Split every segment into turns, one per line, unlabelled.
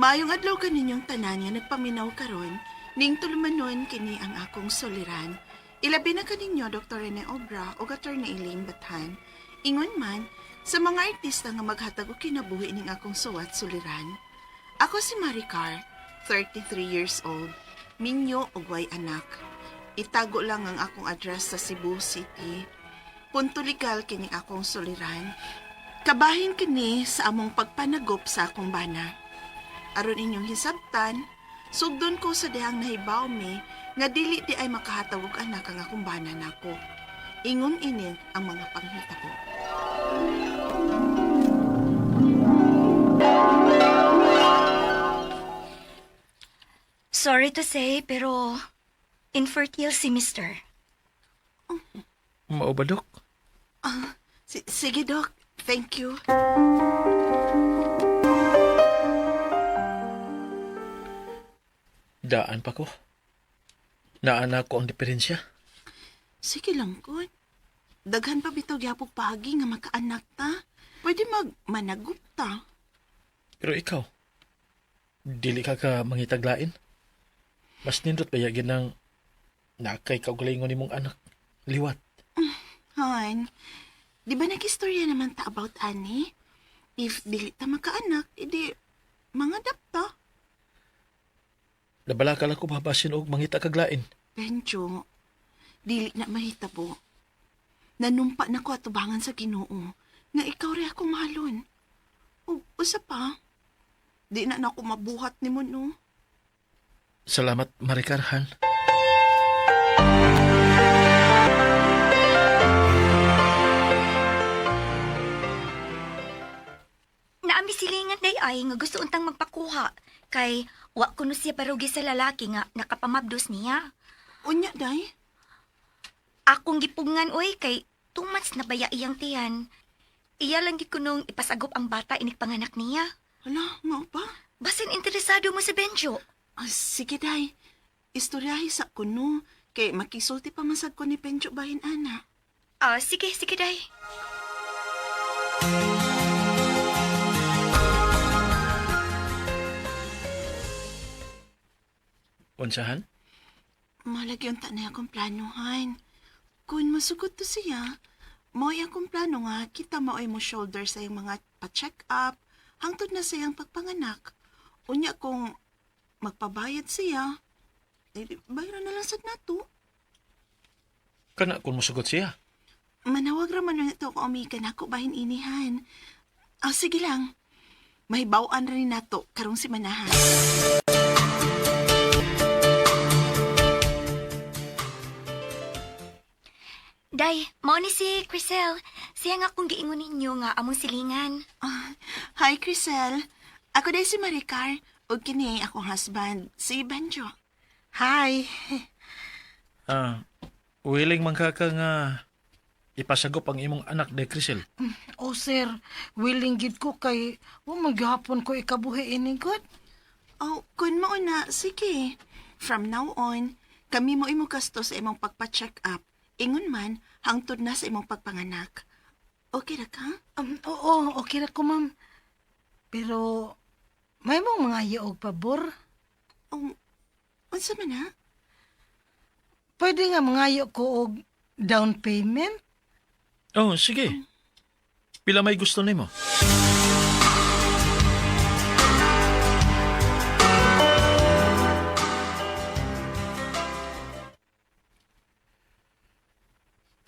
Maayong adlaw kaninyong tanan nga nagpaminaw karon, ning tulumanon kini ang akong suliran. Ilabi na kaninyo Dr. Rene Obra o Attorney Elaine Bathan. Ingon man sa mga artista nga maghatag og kinabuhi ning akong suwat suliran. Ako si Maricar, 33 years old, minyo ug way anak. Itago lang ang akong address sa Cebu City. Punto legal kini akong suliran. Kabahin kini sa among pagpanagop sa akong bana. Aron inyong hisabtan, sugdon ko sa dihang nahibaw mi nga dili di ay makahatag og anak ang akong bana nako. Ingon ini ang mga panghitabo.
Sorry to say, pero infertile si Mister.
Mao ba, Dok?
Sige, Doc. Thank you.
Daan pa ko. Naana ko ang diferensya.
Sige lang ko. Daghan pa bitaw gyapog paagi nga makaanak ta. Pwede mag managup ta.
Pero ikaw, dili ka ka mangitaglain. Mas nindot ba yagin ng nakay kaugalingon nimong anak. Liwat.
Han, di ba nag-istorya naman ta about ani? If dili ta makaanak, edi mga dapta.
Nabalakal ako babasin og mangita kaglain.
Benjo, dili na mahitabo. Nanumpa na ko atubangan sa Ginoo nga ikaw rin akong mahalon. O, usa pa, di na nako mabuhat nimo no.
Salamat, Maricar, Han.
Naami silingan day ay nga gusto untang magpakuha. Kay wa kuno siya parugi sa lalaki nga nakapamabdos niya.
Unya, day.
Akong gipugngan oy kay 2 months na baya iyang tiyan. Iya lang gid kunong ipasagop ang bata inig panganak niya.
Hala, mao pa?
Basin interesado mo sa Benjo.
Ah, sige, day. Istoryahi sa kuno. Kay makisulti pa man sad ko ni Benjo bahin ana.
Ah, sige, sige day.
Unsahan?
Malagi unta na akong planohan. Kung masugot to siya, mao'y akong plano nga kita mao'y mo shoulder sa iyang mga pa-check up, hangtod na sa iyang pagpanganak. Unya kung magpabayad siya, eh, bayaran na lang sad nato.
Kana kung mosugot siya.
Manawag ra man ito ko umikan ako bahin inihan. Ah, sige lang. May bawaan rin nato karong si Manahan.
Day, mao ni si Crisel. Siya nga akong giingon ninyo nga among silingan.
Ah, hi, Crisel. Ako dahil si Maricar. Ug kini akong husband, si Banjo.
Hi.
Ah, willing man ka ka nga ipasagop ang imong anak de Crisel.
Oh sir, willing gid ko kay wa man gihapon ko ikabuhi ini gud.
Oh, kun mao na, sige. From now on, kami mo imo gasto sa imong pagpa-check up. Ingon man, hangtod na sa imong pagpanganak. Okay ra ka?
Oo, okay ra ko ma'am. Pero may mong mga og pabor.
Oh, unsa man ha?
Pwede nga mangayo ko og down payment?
Oh, sige. Pila may gusto nimo?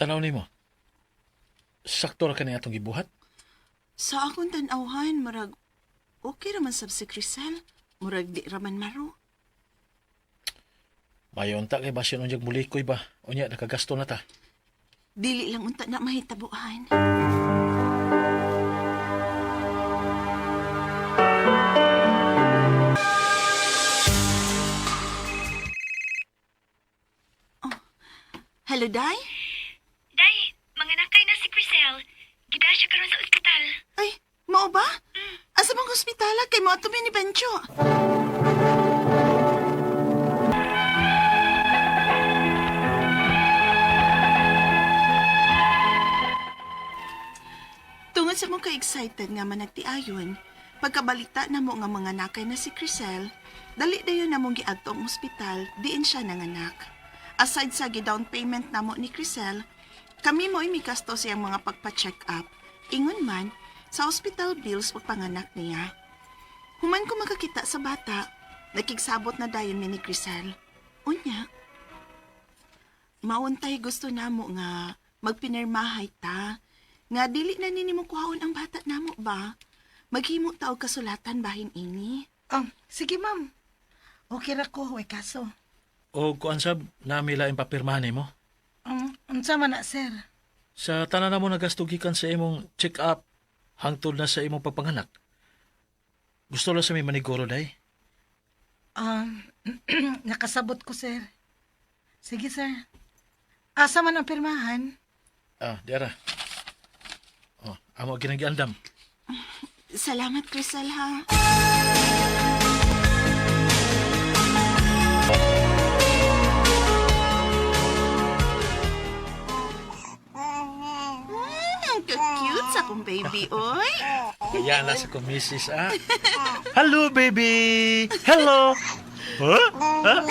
Tanaw nimo. Sakto ra kani atong gibuhat.
Sa akong tan-awhan, murag okay ra man sab si Crisel. Murag di ra man maro.
Mayon ta kay basin unyag mulikoy ba. Unya nakagasto na ta.
Dili lang unta na mahitabuan. Oh. Hello, Day?
Day, manganakay na si Crisel. Gida siya karon sa ospital.
Ay, mao ba? Asa bang ospitala kay mo ato ni Bencho? Tungod sa mong ka-excited nga managtiayon, Pagkabalita namo nga mga nakay na si Crisel, dali dayon namong giadto ang ospital, diin siya nanganak. Aside sa gi-down payment namo ni Crisel, kami mo'y migasto siyang mga pagpa-check up. Ingon man, sa hospital bills pagpanganak niya. Human ko makakita sa bata, nakigsabot na dayon mi ni Crisel. Unya, mauntay gusto namo nga magpinirmahay ta. Nga dili na nini mo kuhaon ang bata namo ba? Maghimo ta og kasulatan bahin ini.
Sige, ma'am. Okay ra ko, way kaso.
O kuan sab, nami laing papirmahan nimo.
Unsa man na, sir?
Sa tanan mo nagasto gikan sa imong check-up hangtod na sa imong pagpanganak. Gusto lang sa may maniguro day.
Nakasabot ko, sir. Sige, sir. Asa man ang pirmahan?
Ah, diara. Oh, amo ginagiandam.
Salamat, Crisel, ha. Ka-cute sa akong baby, oy.
Kaya na sa kong misis, ah. Hello, baby! Hello! Huh? Huh?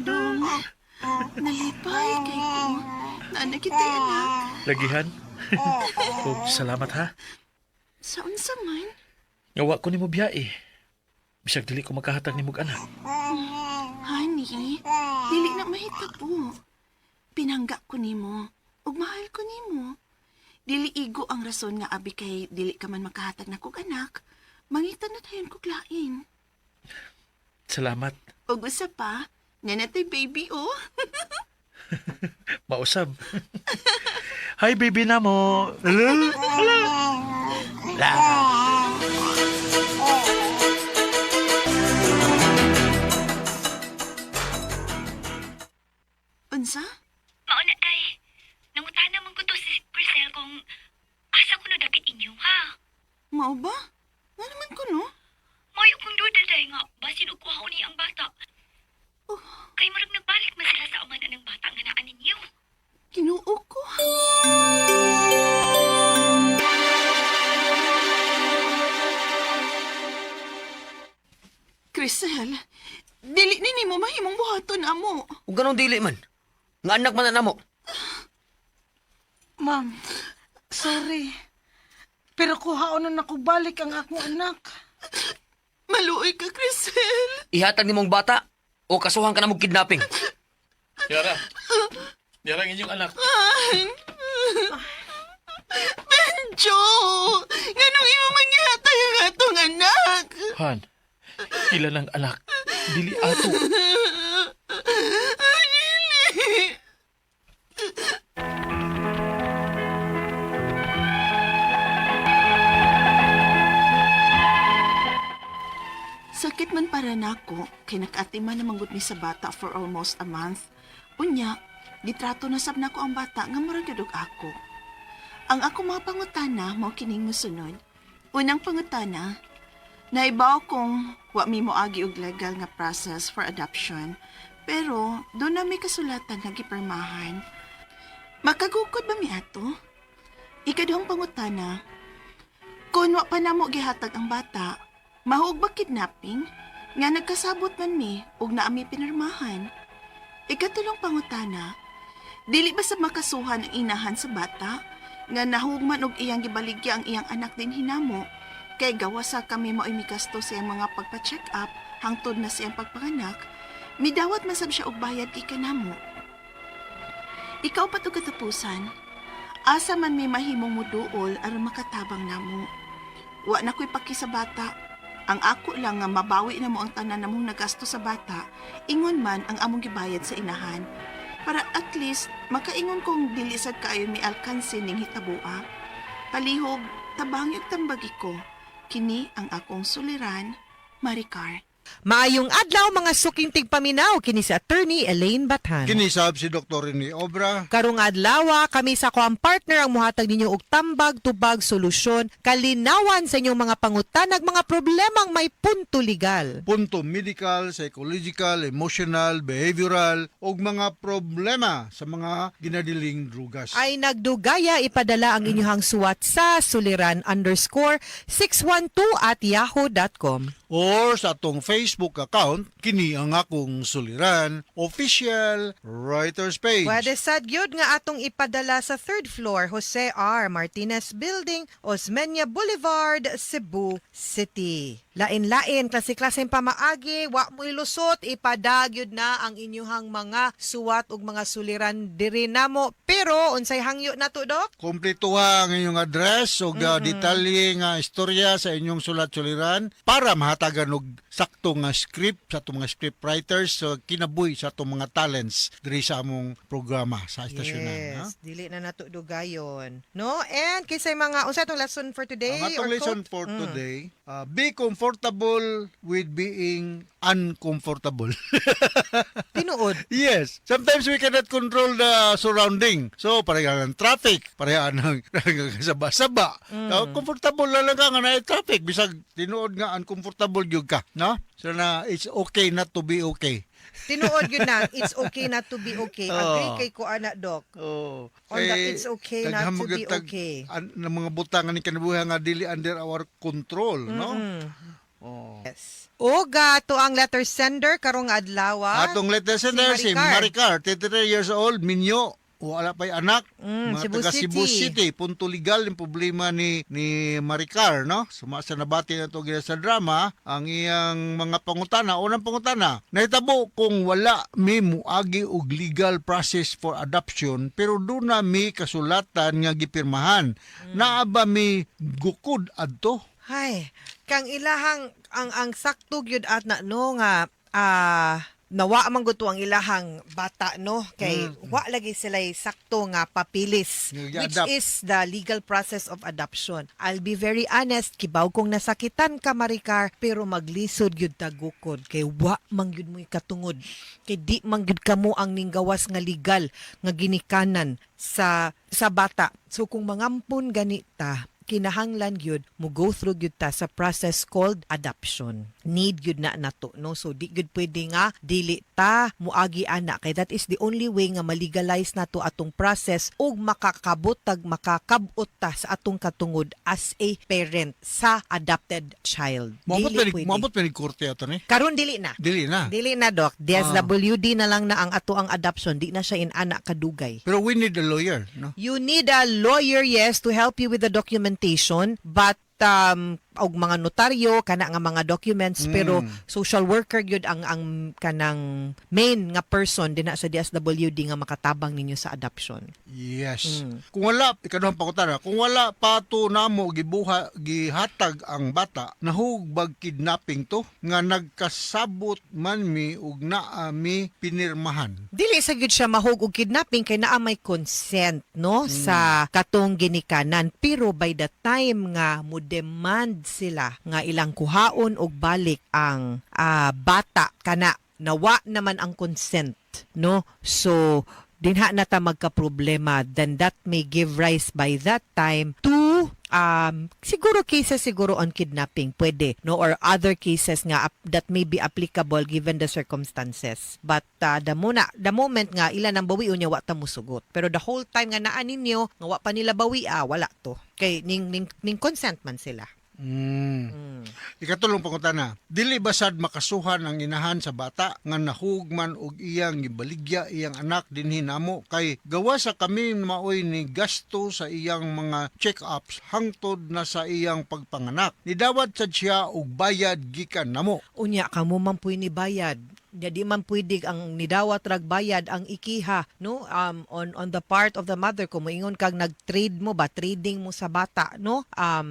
Dong, nalipay kay ko. Naana kita, anak.
Lagihan. Oh, salamat ha.
Sa unsa man?
Ngawa ko nimo biyae. Bisag dili ko makahatag nimo og anak.
Honey, dili na mahitabo. Pinangga ko nimo, ug mahal ko nimo. Dili igo ang rason nga abi kay dili ka man makahatag na kog anak. Mangita na tayon kog lain.
Salamat.
Ug usa pa, nanatay baby oh.
Mausab. Hi, baby na mo. Hello? Hello? La.
Unsa?
Mauna kay, nangutana man ko to si Crisel kung asa ko no dapit inyo ha.
Mao ba? Nga naman ko no?
Mayo kong duda day nga, basin og kuhaon niya ang bata.
Oh.
Kay murag nagbalik man sila sa amanan ng bata nga naa ninyo.
Kinuo ko. Crisel, dili ni nimo mahimong buhaton amo.
Ug ganong dili man. Nga anak man na namo.
Ma'am, sorry. Pero kuhaon na nako balik ang akong anak.
Maluoy ka, Crisel.
Ihatag nimong bata o kasuhan ka na mo kidnapping.
Yara. Yara ang inyong anak.
Benjo! Nganong imo mangyahatag ang atong anak?
Han, ilan ang anak? Dili ato.
Dili! Sakit man para nako, kay nakaatiman na manggod mi sa bata for almost a month. Unya, gitrato na sab nako ang bata nga murag gyud og ako. Ang ako mga pangutana mao kining mosunod. Unang pangutana, naibaw kong wa mi moagi og legal nga process for adoption, pero doon na may kasulatan nga gipirmahan. Makagukod ba mi ato? Ikaduhang pangutana, kung wa pa namo gihatag ang bata, mahuog ba kidnapping? Nga nagkasabot man mi ug naa mi pinirmahan. Ikatulong pangutana, dili ba sa makasuhan ang inahan sa bata? Nga nahugman og iyang gibaligya ang iyang anak din hinamo, kay gawa sa kami mao'y migasto sa iyang mga pagpa-check up hangtod na siyang pagpanganak, midawat man sab siya og bayad ikanamo. Ikaw pa to katapusan, asa man may mahimong muduol aron makatabang namo. Wa na ko'y paki sa bata. Ang ako lang nga mabawi na mo ang tanan namong nagasto sa bata, ingon man ang among gibayad sa inahan. Para at least makaingon kong dili sad kaayo mi alkanse ning hitaboa. Palihog, tabang yung tambagi ko. Kini ang akong suliran, Maricar.
Maayong adlaw, mga suking tigpaminaw, kini si Attorney Elaine Bathan.
Kinisab si Dr. Rene Obra.
Karong adlaw, kami sa akoang partner ang muhatag ninyo og tambag, tubag, solusyon, kalinawan sa inyong mga pangutanag, mga problemang may punto legal.
Punto medical, psychological, emotional, behavioral ug mga problema sa mga ginadiling drugas.
Ay nagdugaya, ipadala ang inyong suwat sa suliran_612@yahoo.com.
Or sa atong Facebook account, kini ang akong suliran official writers page.
Pwede sad gyud nga atong ipadala sa third floor, Jose R. Martinez Building, Osmeña Boulevard, Cebu City. Lain-lain, klase-klaseng pamaagi, wa mo ilusot, ipadagyud na ang inyuhang mga suwat ug mga suliran diri namo. Pero unsay hangyo nato, Dok?
Kumpletuha ang inyong address ug detalye nga istorya sa inyong sulat-suliran para mahatagan og sakto nga script sa atong mga script writers so kinabuhi sa atong mga talents diri sa among programa sa estasyonan. Ha?
Yes, dili na nato dugayon. No? And kinsay mga unsa atong lesson for today?
Ang atong
or
lesson
quote?
for today, be comfortable with being uncomfortable.
Tinuod.
Yes. Sometimes we cannot control the surrounding. So, pareha ng traffic, pareha ng saba-saba. Comfortable na lang ka nga na traffic. Bisag tinuod nga uncomfortable gyud ka, no? So na it's okay not to be okay.
Tinuod yun na, it's okay not to be okay. Agree
Oo.
kay ko ana, Doc.
Oh.
On the it's okay not to be okay.
An, ng mga butang ni kinabuhi nga dili under our control, no? Oh.
Yes. Uga, to ang letter sender karong adlaw.
Atong letter sender si
Maricar.
Maricar, 33 years old, minyo, wala pa'y anak, mga
Cebu
taga Cebu
City.
City. Punto legal yung problema ni Maricar, no? Suma sa nabati na to gina sa drama, ang iyang mga pangutana, unang pangutana, nahitabo kung wala mi muagi og legal process for adoption, pero doon na mi kasulatan nga gipirmahan. Naa ba mi gukod adto?
Hay, kang ilahang ang sakto gyud at na no nga nawa man gud to ang ilahang bata, no, kay wa lagi sila sakto nga papilis,
Nga
which
gi-adopt.
is the legal process of adoption. I'll be very honest, kibaw kong nasakitan ka, Maricar, pero maglisod gyud ta gukod kay wa man gyud mo'y katungod. Kay di man gyud kamo ang ninggawas nga legal nga ginikanan sa bata. So kung mangampon ganita, kinahanglan gyud mo go through gyud ta sa process called adoption. Need gyud na nato, no? So di gyud pwede nga dili ta muagi ana kay that is the only way nga malegalize nato atong process ug makakabot tag makakabot ta sa atong katungod as a parent sa adopted child.
Moabot
Dili
pa ni
pwede.
moabot pa ni korte ato ni?
Karon dili na.
Dili na.
Dili na, Doc. DSWD na lang na ang ato ang adoption. Di na siya inana kadugay.
Pero we need a lawyer, no?
You need a lawyer, yes, to help you with the documentation, but og mga notaryo kana nga mga documents, pero social worker gyud ang kanang main nga person dinha sa DSWD nga makatabang ninyo sa adoption.
Yes. Kung wala, ikaduhang pangutana, kung wala pa to namo gibuha gihatag ang bata, nahug bag kidnapping to nga nagkasabot man mi ug naa mi pinirmahan?
Dili sa gyud siya mahug og kidnapping kay naa may consent, no, sa katong ginikanan, pero by the time nga mo demand sila nga ilang kuhaon og balik ang bata, kana nawa naman ang consent, no? So dinha na ta magka-problema. Then that may give rise by that time to siguro cases siguro on kidnapping pwede, no, or other cases nga that may be applicable given the circumstances. But the moment nga ila nang bawion niya, wa ta musugot. Pero the whole time nga naa ninyo nga wa pa nila bawia, wala to kay ning consent man sila.
Ikatulong pangutana, dili ba sad makasuhan ang inahan sa bata nga nahugman og iyang gibaligya iyang anak dinhi namo kay gawa sa kami maoy ni gasto sa iyang mga check-ups hangtod na sa iyang pagpanganak? Nidawat sad siya og bayad gikan namo.
Unya kamo man puy ni bayad. Nya di man pwede ang nidawat rag bayad ang ikiha, no, on the part of the mother kung moingon kag nag-trade mo ba, trading mo sa bata, no,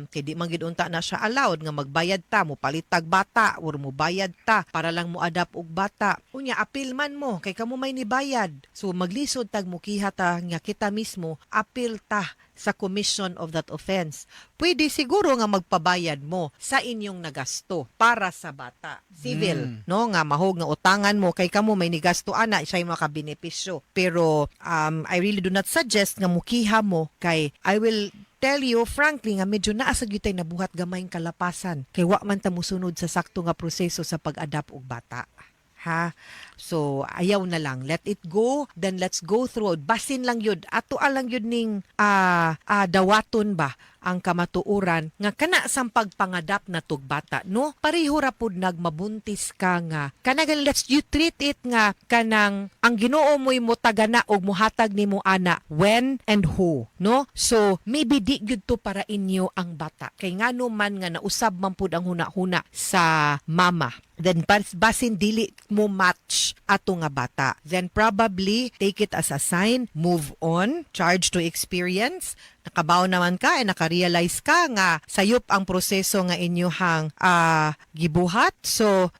kay di man gid unta na siya allowed nga magbayad ta mo palitag bata or mo bayad ta para lang mo adapt og bata. Unya apil man mo kay kamo may nibayad. So maglisod tag mukiha ta nga kita mismo apil ta. sa commission of that offense. Pwede siguro nga magpabayad mo sa inyong nagasto para sa bata. Civil, no? Nga mahog nga utangan mo kay kamo may nigasto ana siya yung makabenepisyo. Pero I really do not suggest nga mukiha mo kay I will tell you frankly nga medyo naa sa gyud tay nabuhat gamayng kalapasan kay wa man ta mosunod sa sakto nga proseso sa pag-adapt og bata, ha. So ayaw na lang, let it go, then let's go through. Basin lang yun ato lang yun ning dawaton ba ang kamatuoran nga kana sang pagpangadap na tug bata, no? Pareho ra pud nagmabuntis ka nga kana gani, let's you treat it nga kanang ang Ginoo mo'y motagana og muhatag nimo ana when and who, no? So maybe di gyud to para inyo ang bata kay ngano man nga nausab man pud ang huna-huna sa mama, then basin dili mo match ato nga bata, then probably take it as a sign, move on, charge to experience. Nakabaw naman ka eh, nakarealize ka nga sayop ang proseso nga inyuhang gibuhat. So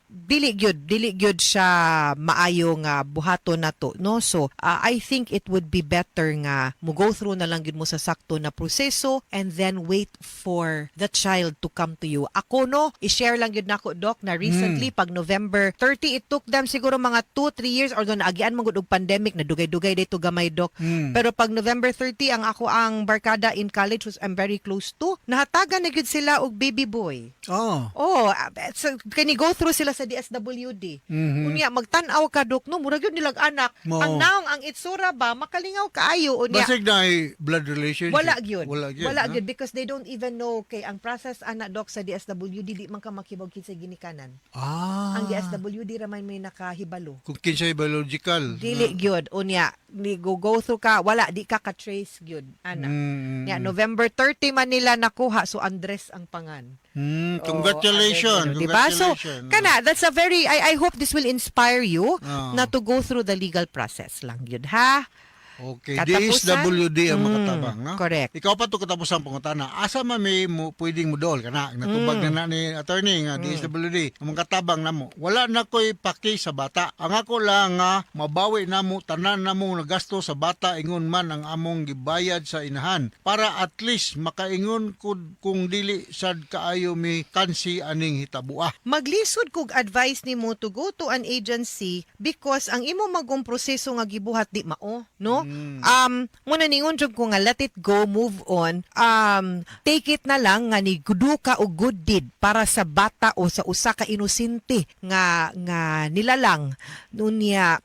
dili gyud siya maayo nga buhaton na to, no? So I think it would be better nga mo go through na lang gyud mo sa sakto na proseso and then wait for the child to come to you. Ako, no, i-share lang gyud nako, doc, na recently pag November 30, it took them siguro mga 2 3 years, although naagian man gud og pandemic na dugay-dugay dito gamay, doc. Pero pag November 30, ang ako ang barkada in college was I'm very close to, nahatagan na gyud sila og baby boy. Oh, so, can you go through sila sa DSWD? Unya magtan-aw ka, dok, no, murag yun nilag anak.
Mao.
Ang naong, ang itsura ba, makalingaw kaayo unya.
Basig na ay blood relationship.
Wala gyud.
Wala gyud.
Wala
No?
gyud because they don't even know kay ang process ana, doc, sa DSWD, di man ka makibog kinsa ginikanan. Ang DSWD ra man may nakahibalo.
Kung kinsay biological.
Dili gyud. Unya ni go through ka, wala, di ka ka-trace gyud ana. Ya, November 30 man nila nakuha, so Andres ang pangan.
Congratulations.
Oh, diba? So,
Congratulations.
Kana, that's a very, I hope this will inspire you na to go through the legal process lang yun, ha?
Okay,
Katapusan?
DSWD ang makatabang, no?
Correct.
Ikaw pa to katapusan pangutana. Asa man may mo pwedeng mo dool kana natubag na na ni attorney nga DSWD ang makatabang namo. Wala na ko'y paki sa bata. Ang ako lang nga mabawi namo tanan namo nagasto sa bata ingon man ang among gibayad sa inahan para at least makaingon kud kung dili sad kaayo mi kansi aning hitabua.
Maglisod kog advice nimo to go to an agency because ang imo magong proseso nga gibuhat di mao, no? Muna ningon jud ko nga let it go, move on. Take it na lang nga ni do ka og good deed para sa bata o sa usa ka inosente nga nga nilalang nunya,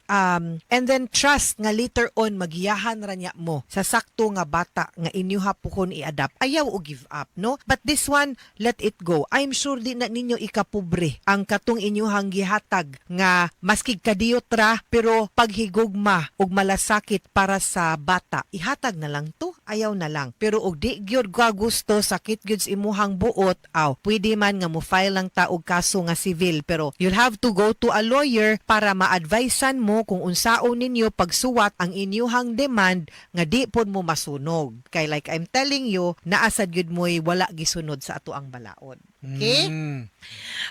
and then trust nga later on magiyahan ra niya mo sa sakto nga bata nga inyuha puhon i-adapt. Ayaw o give up, no? But this one, let it go. I'm sure di na ninyo ikapobre ang katong inyuhang gihatag nga maski kadiyot ra pero paghigugma ug malasakit para sa bata, ihatag na lang to, ayaw na lang. Pero og di gyud ka gusto, sakit gyud sa imuhang buot, aw, pwede man nga mo file lang ta og kaso nga civil, pero you'll have to go to a lawyer para ma-advisean mo kung unsaon ninyo pagsuwat ang inyuhang demand nga di pod mo masunog kay like I'm telling you, naa sad gyud mo'y wala gisunod sa ato ang balaod, okay?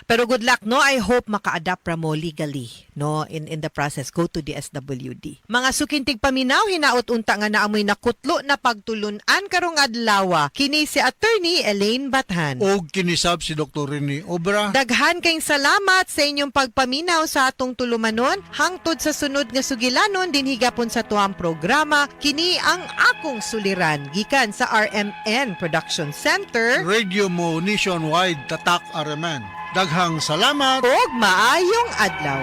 Pero good luck, no? I hope maka-adapt ra mo legally, no? In the process, go to DSWD. Mga suking tigpaminaw, hinaot unta nga naamoy nakutlo na pagtulunan karong adlaw. Kini si Attorney Elaine Bathan.
Og kinisab si Dr. Rene Obra.
Daghan kayong salamat sa inyong pagpaminaw sa atong tulumanon. Hangtod sa sunod nga sugilanon dinhi gapon sa tuang programa, kini ang Akong Suliran gikan sa RMN Production Center.
Radio mo nationwide, Tatak RMN. Daghang salamat.
Ug maayong adlaw.